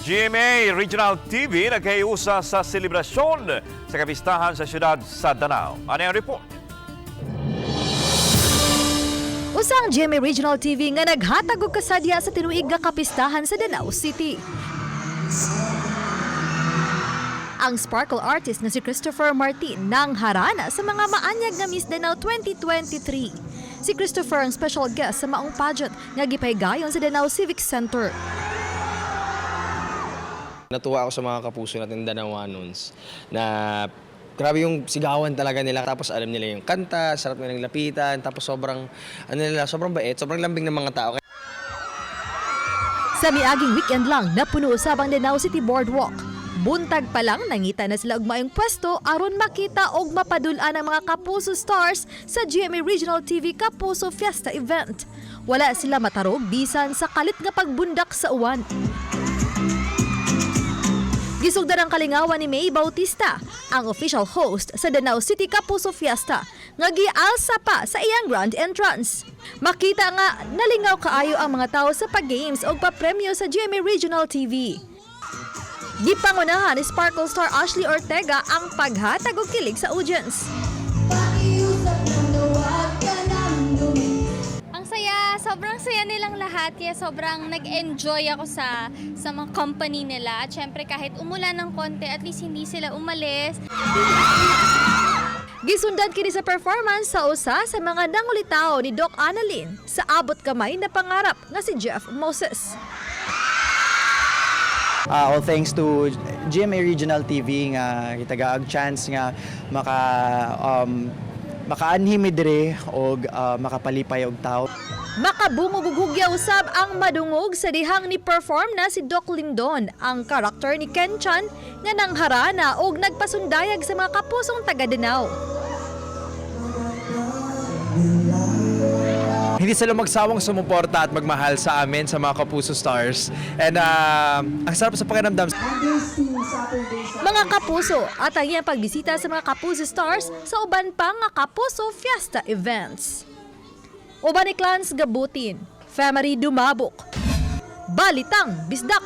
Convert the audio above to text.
GMA Regional TV nagkahiusa sa selebrasyon sa kapistahan sa siyudad sa Danao. Ano ang report? Usa ang GMA Regional TV nga naghatag og kasadya sa tinuig nga kapistahan sa Danao City. Ang sparkle artist nga si Christopher Martin nang harana sa mga maanyag nga Miss Danao 2023. Si Christopher ang special guest sa maong pageant nga gipahigayon sa Danao Civic Center. Natuwa ako sa mga kapuso natin Danawanons na grabe yung sigawan talaga nila. Tapos alam nila yung kanta, sarap nilang lapitan, tapos sobrang, ano nila, sobrang bait, sobrang lambing ng mga tao. Sa miaging weekend lang, napuno usab ang Danao City Boardwalk. Buntag pa lang, nangita na sila og maayong pwesto aron makita og mapadul-an ang mga Kapuso stars sa GMA Regional TV Kapuso Fiesta event. Wala sila matarog bisan sa kalit nga pagbundak sa uwan. Gisugdan ang kalingawan ni May Bautista, ang official host sa Danao City Kapuso Fiesta, nga gialsa pa sa iyang grand entrance. Makita nga nalingaw kaayo ang mga tao sa pag-games og papremyo sa GMA Regional TV. Gipangunahan ni Sparkle Star Ashley Ortega ang paghatag og kilig sa audience. Pakiusap lang na wag ka nang Ang saya, sobrang saya nilang lahat kaya sobrang nag-enjoy ako sa mga company nila. At syempre, kahit umulan ng konti, at least hindi sila umalis. Gisundan kini sa performance sa usa sa mga nangulitaw ni Doc Annalyn sa abot kamay na pangarap nga si Jeff Moses. All thanks to GMA Regional TV nga gitagaag chance nga makaanhi mi diri og makapalipay og tao. Makabungog ug hugya usab ang madungog sa dihang ni perform na si Doc Lindon, ang karakter ni Ken Chan nga nangharana og nagpasundayag sa mga kapusong taga Danao. Hindi sila magsawang sumuporta at magmahal sa amin, sa mga Kapuso Stars. And ang sarap sa pakiramdam. Mga kapuso, at ang iyang pagbisita sa mga Kapuso Stars sa uban pa nga Kapuso Fiesta events. Uban ni Clans Gabutin, Family Dumabok. Balitang Bisdak.